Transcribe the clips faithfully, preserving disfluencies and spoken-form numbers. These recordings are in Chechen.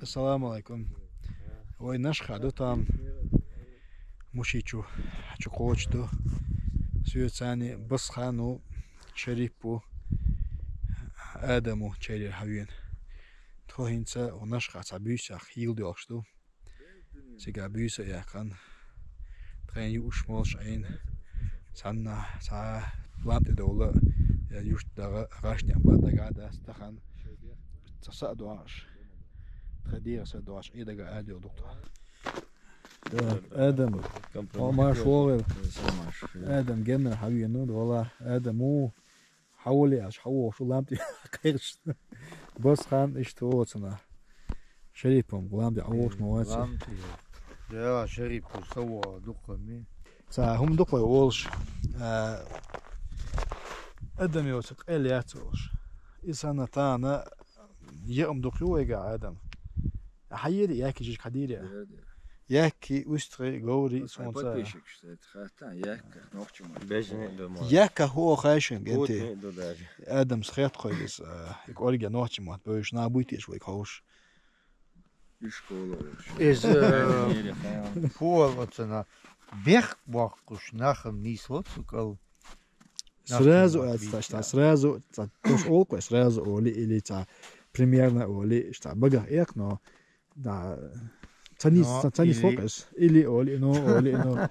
Ассаламу алейкум. Вай Нашха ду там. Мушичу, хьачу кочу ду. Суьцани Басхану, Шарипу, Адаму чайри хьавен. Тхо хӀинца Нашха цхьа буьйсах хьийла доьлхуш ду. Цига буьйса яьккхана. Тхайн юуш молуш Ӏийна. Санна цхьа лам тӀе довла, я юшт дагӀа, гӀашне а бан дага дац тахан. Ца са а доагӀаш. Тха дегӀа са доагӀаш, Ӏийна дага а дел дукха. Так, Адам. Компромат. О, Маш вогӀир. Сама Маш. Адам генна хьавену, дола. Адам у. Хьаволи аш, хьавогӀуш, лам тӀе кхайкхаш. Басхан иштта воцана. Шарипам, лам тӀе хьавогӀуш ма вац. Лам тӀе. Да, Шарипу сава дукха ми. Ца, хӀума дукха вай волуш. А, Адам йоцу къел яц волуш. И санна тана Яам дукха ю вайга, Адам? Хьан йири, якки жижиг хьан дийри? Дера, дера. Якки, устгӀи, говри, Аса сонца. Подписчикаш сайта хатта, якка, нохчи ма. Бежни ду ма. Якка хӀу хайшин, генти. Путни ду даже. Адамс хет хойгис, а, и кӀорге нохчи ма, бевш на буйтеш вай ховш. И школа вовш. Из, э, Нери хан. Фу оцана. Бех бохкуш нахам нис вот сукал. Сразу, а, ца, ца, сразу, ца, тос олкъой, сразу оли или ца, примерно оли, ца, багах эх, но, да, ца нис, но ца, ца нис или олкъой, или оли, но, оли, но.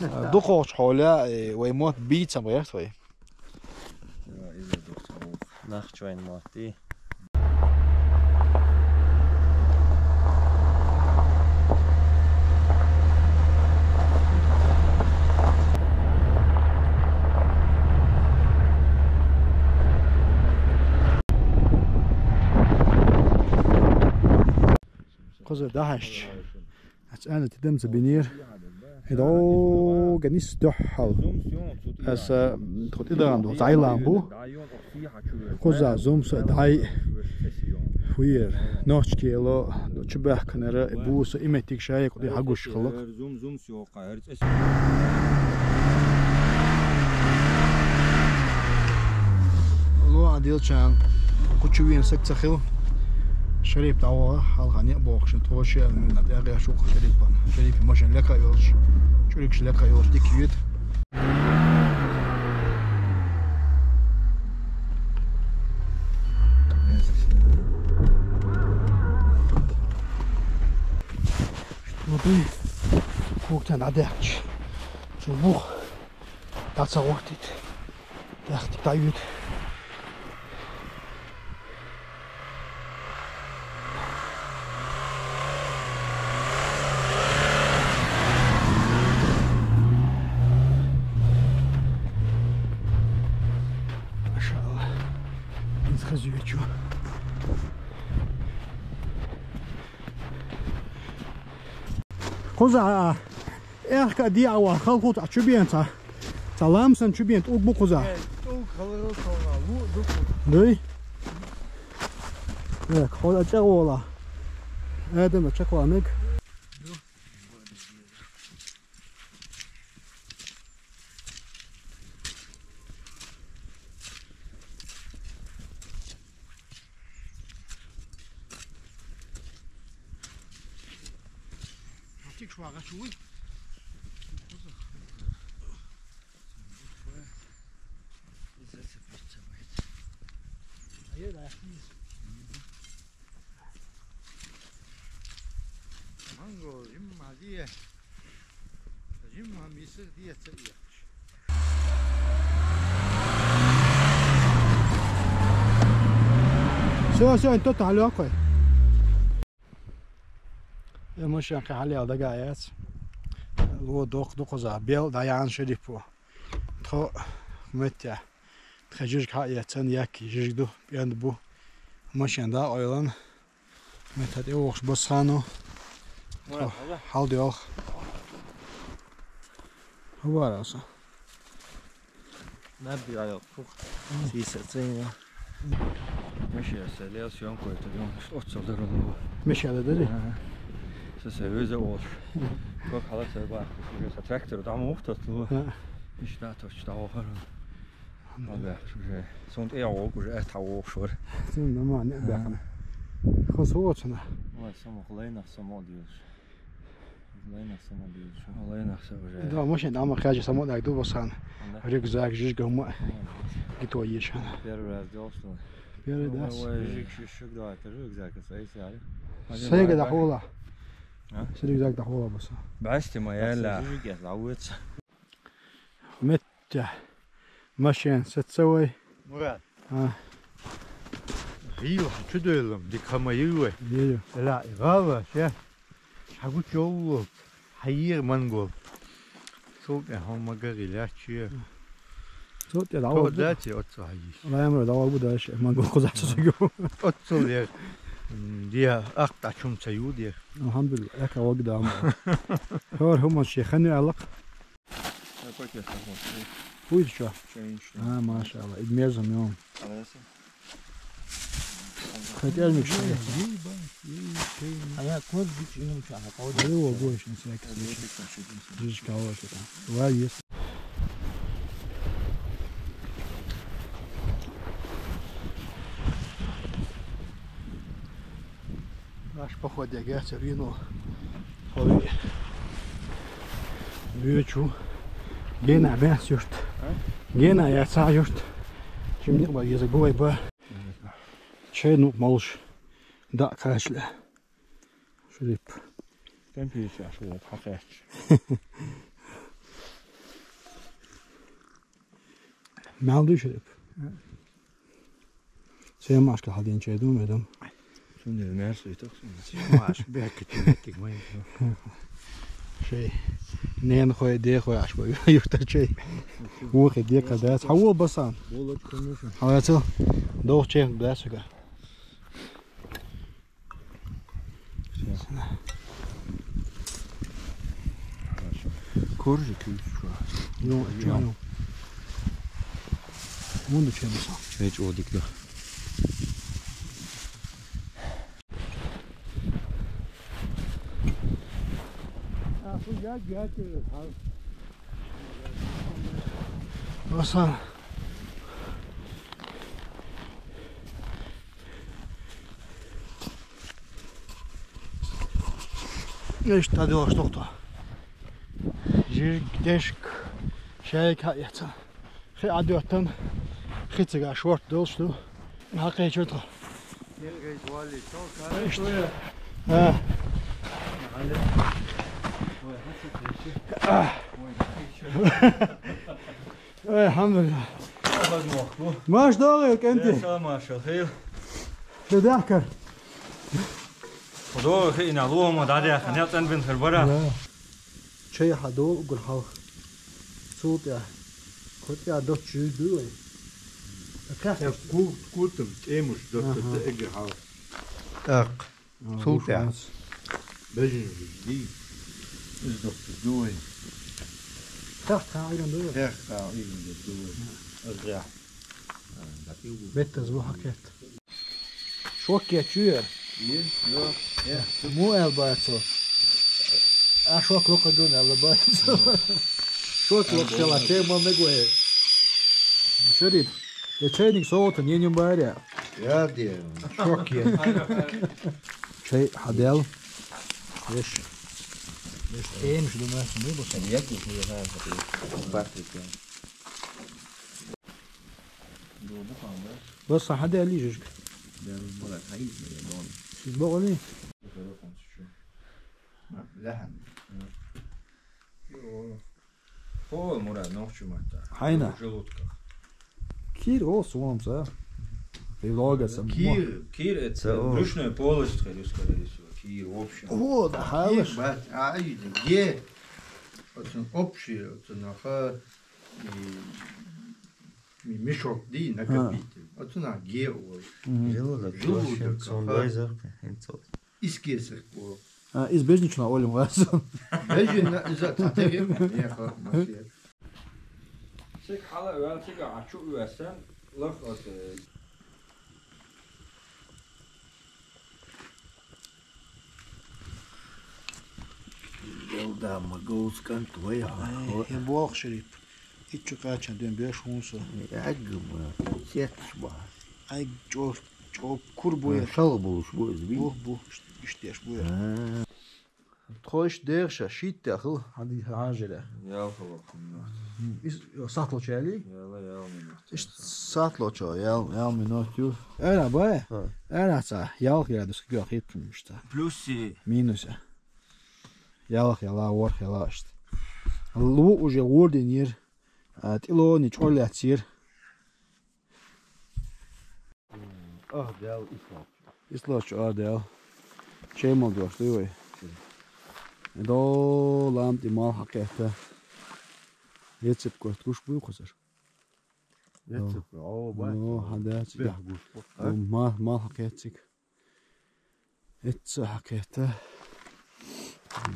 А, духовч холя, э, вай мот бийцам гехт вай. Нах чойн мот, и. Кхуза дахьаш. Ас ана тидам ца бинер. Эдо ганис дохьал. Аса тхот идан ду зайлан бу. Кхуза зумса дай. Хуер. Нохчкело. Чубахканера буса иметик шай куди хагуш халак. Ло адилчан кучувин сак цахил. Шарип тава, халхани бохшин тоши, на дяга шук Шарипан. Шарипи машин лека йолш, чурикш лека йолш дик вид. Штобы кухня надо. Чубух. Таца гортит. Так, тают. Машалла. Инсхазуечу. Кхуза, а, эхка диъа ва, халху ца чубен ца. Ца ламсан чубен тӀулг бу кхуза. Э, тӀулг халарал сална, лу ду кхуза. Дуй? Э, кхуза чӀагӀола. Адам чакъланиг. Артик швагачуй. Ае да. Манго жимма дие. Жимма мисыр дие ца иякш. Всё, всё, тот алёкой. Э, машин кхин хьалъяла дага яц. Ло доккха ду кхуза, бел дӀаян Шарипу. Тхо меття. Тхе жижиг хьаэцан, якки жижиг ду, пӀенд бу. Машин да ойлан. Меття тӀе вохуш Басхану. Хьал доьлх. Хабараса. Набди айо фух. Сиса цейна. Миша, се лел съёмку это, он оццал дорогу. Миша, да, да, да. Ага. Се, се веза олш. Как халат се ба. Уже со трактора там ухтат, ну. А. Ишта точно охар. Ага, уже. Сон тӀе вок уже, это вок шор. Син нама не бахна. Хос вочна. Самох лайнах само дилш. Лайнах само дилш. Лайнах са уже. Да, машин, ама каже само так ду басан. Рюкзак, жижга ма. Гито ешана. Первый раз делал, что ли? Первый раз. Жижиг шишиг да, это рюкзак, это эсяри. Сайга да хола. А? Сырик зак да хола баса. Басти ма яла. Жижиг я лавец. Меття. Машин сетсавай. Мурат. А. Хил, чудойлам, дикама юй. Йо. Ла, гала, ше. Хагу чоллу. Хайир монгол. Султан хомагар илячи. Султан да. То дати отца хайиш. Лаймра да вагу даш монгол кузача сагу. Отцул я. Диа ахта чум цаю диа. Алхамдулилла, яка вагда ама. Хор хуман ши хани алак. Пуйт чё? А, машалла, идмезам, ё. Хотел мечтать. А я кот бич иным чаха. Его больше на всякий случай. Жижка вот это. Два есть. Наш поход я герцер вину. Хови. Бючу. Гена бен сюрт. Гена я ца юрт. Чим не ба еза гой ба. Чей ну малыш. Да, кашля. Шрип. Темпи чаш вот хакач. Малды шрип. Семашка хадин чей дум эдам. Сунде мерс итак сунде. Семаш бек тинетик май. Шей. Нен хой де хой аш бой. Юрта чей. Ухе де кадас. Хавол басан. Болот комиссия. Хавацыл. Дох чей дасуга. Коржи кюч чуа. Ну, чуа, ну. Мунду чемса. Эч одик да. Аса. Ишта дела штохто. Жирг, дешк, шайк ха яца. Хи адётан. Хи цига шорт дол шту. Хакай чё-то. Ишта. А. Ой, алхамдулилла. Маш дагы, кенти. Машал, хил. Шедахкар. Худо хи ина лума дадя, ханел тен бин хербара. Чей хадол угул хал. Султя. Хотя дочу дуй. Как? Я кут, кутым, темуш, доктор, эгер хал. Так. Султя. Бежин ди. Из доктор дуй. Так, так, ирен дуй. Так, так, ирен дуй. Ага. Бетта зву хакет. Шок я чуя. Е, ё, е. Му эл бацо. А шок лока дун эл бацо. Шок лока шела, те ма мегуэ. Шериф. Я чайник соута, не нюмбаря. Я де. Шок я. Чай хадел. Еш. Еш. Эм шу думаю, не бу. Я кушаю, я знаю, как это. Барт это. Бо са хадел ли жижг. Сиз бо оли. Лахам. О, Мурат, нохчу мата. Хайна. Желудках. Кир о суам са. Тревога са. Кир, кир это брюшная полость, скорее всего. Кир, в общем. О, да, халаш. Кир, бат, а, и где? Вот он общий, вот он, аха, и Ми-, мешок ди накопитель. Отсюда геол. Желудок. Желудок, сон аха. Дойза, инсол. Искесек о. А, из бежнична олим васан. Бежин на, из-за татарин, не, ха, масия. Сек хала уэлсига ачу уэсэн, лох от, э, Делда магаускан твоя. Ай, я болх шерип. Иччо качан ден беш хунса. Ай, гыма, сетшба. Ай, чор, Чо кур бу я? Шалгъа болуш бу из, бу? Бу, бу, ишт-, иштеш бу я. А. Тхо ишт дегъ ша, шийтта хила, хьади хьажира. Ялхалла хинна. Ис, сахло чали? Яла, яла минут. Ишт сахло чо, ял, ял минут ю. Эра бай? Ха. Эра ца, ялх градус гё хитмишта. Плюс и. Минус я. Ялх яла, ворх яла ишт. Лу уже вординир. А, тилони чоляцир. Ах, дел исло. Исло чу ар дел. Чей мал дош, ты вай. Чей. До ламти мал хакета. Ецеп кот куш буй кусар. Ецеп, о, бай. О, хада, цик. Бех гуш, о, а? О, мал, мал хакет цик. Эца хакета.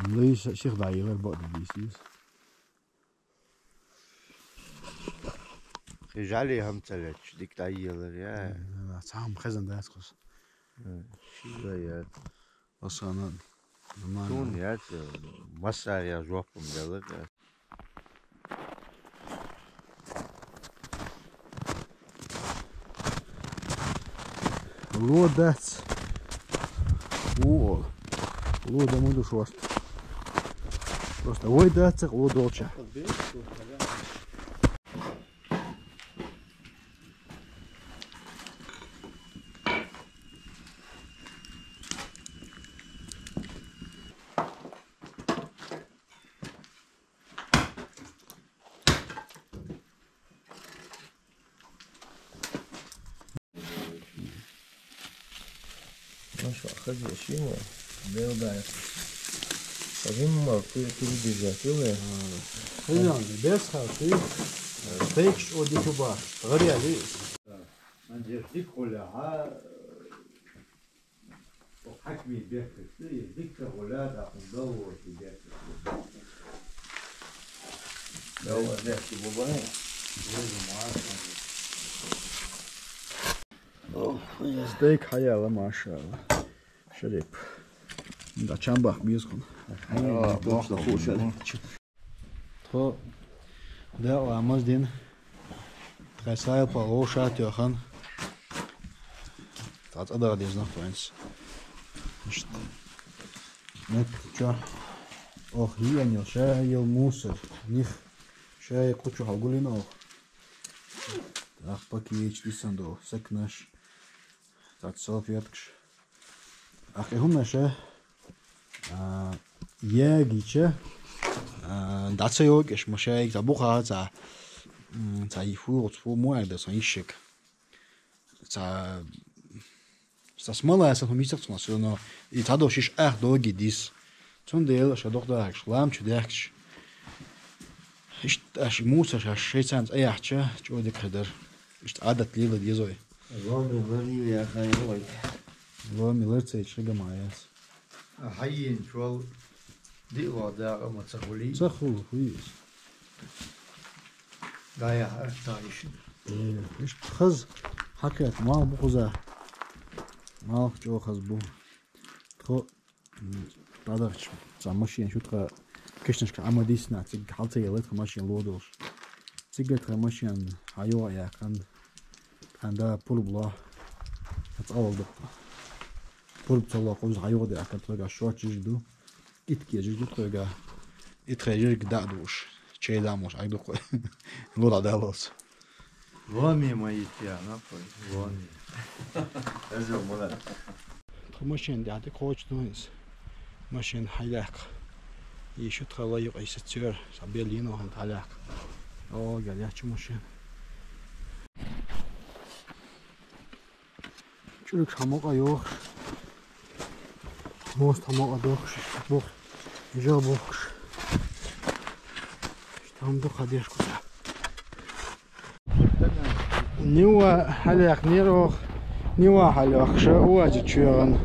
Лейс сих да йылар бо дисис. Хижали хам цалеч, дик да йылар, я. Э, сам хезен да скус. Э, ши да я. Осана. Нормально. Тун я, масса я жопум делар, я. Лодац. О, лода муду шорт. Просто ой дац, лодолча. Маша, ходи, шима, белдая. Ходи, мама, ты, ты любишь, ты, вы? Хозяин, без хаты. Текш о дикуба. Горели. Надежди Коля, а? Хакми беккетти, дикка гуляда, хунда ворти беккетти. Дава дехти бубай. Стейк хаяла, машалла. Шериф. Да чамбах бизгун. Хаяла, бохта хушал. Тхо декъа ламаз дина, тхай сайпа гӀовшат йохан. Цхьа цӀа дагӀа деза нах вайнас. Ишт. Мет чохь. Ох, йиъан йол, шай йол мусор. Них. Шай кху чу хьалгулина ох. Ах, пакеташ дисан до, сакнаш. Цхьа салфеткаш. Ахи хӀумнаша, а, ягича, а, даца йогеш, машаик, ца буха, ца, м, ца йифу, цфу, муайда, ца ишек. Ца, ца смала, ца хумисак, ца, но, и ца дошиш, ах, доги дис. Цундел, ша дохдахш, ламчу дехкш. Ишт, аш мусаш, аш шейцан, ца яхча, чо дик хадар. Ишт адат лила дезой. Ломи ларил я хайрой. Ломи ларцей чигамаяс. А хайин чуал диъла дагӀа ма ца хули. Ца хул, хуйис. Да я артаишин. Э, иш хаз хакет, мал бу хуза. Мал чо хаз бу. Тхо М, тӀадагӀча, цхьа машен шу тха кешнашка Ӏамадисна, цига хьалца ялайта тха машен лодолуш. Цига тха машен хьайогӀа яьккхина, тхан да пурба ло, цкъа вал дукха. Пурба ца ло, кхуза хьайогӀа яьккхина, тхоьга шорт жиж ду, итке жиж ду тхоьга, и тхай жижиг даа душ, чай дамуш, Ӏай дукха. Лура далос. Ломи ма йитя, нахуй, ломи. Эзо муна. Тха машен дяди кочдуинс. Машен хьайляк. И шу тха лайюк айса цёр, са бел йино хан хьайляк. О, галячу машен. Чулук хамок айох. Мост хамок адох, бух. Жо бухш. Там духа дешку. Нива хьалякх нерох, нива хьалякхша, уазик чуягӀан.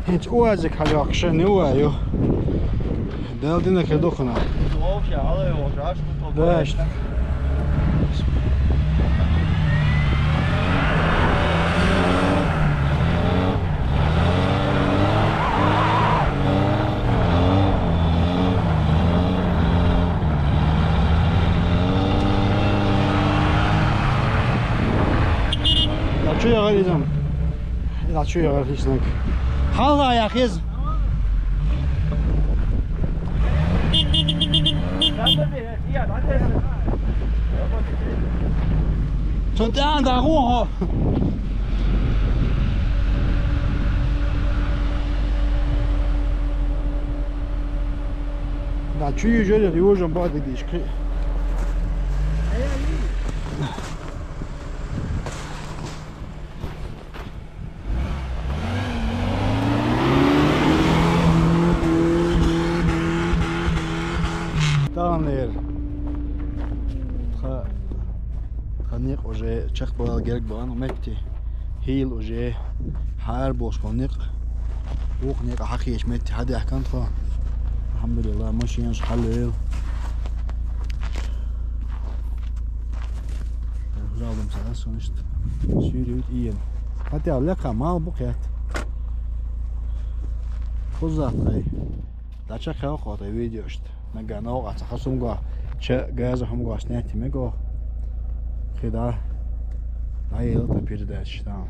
ХӀинца уазик хьалякхша, нива ю. Дал дина хир духна. Да, ишта. Чу ягӀар изам? А чё я отлично? Хьалха яхь иза. Цунна тӀаьхьа дагӀу хьо. Да, чё ю жёлер, южам бадыгишки. Таханлера. Тха, тха никъ уже чекхбала герг баан метте. Хьийла уже хьарболуш болу никъ. Вукху некъа хьахийча метте хьадаьхкина тхо. Алхьамдулилла, машенаш хьаллойла. Жалдам ца ас, конечно. Сюрют иен. Хотя лекха мал бу кхет. Кхузза тхай. Дача кхелхо тхай видеошта. Мега новкъа ца хасум го. Ча газа хум го снять мего. Хида. Дай елта передача там.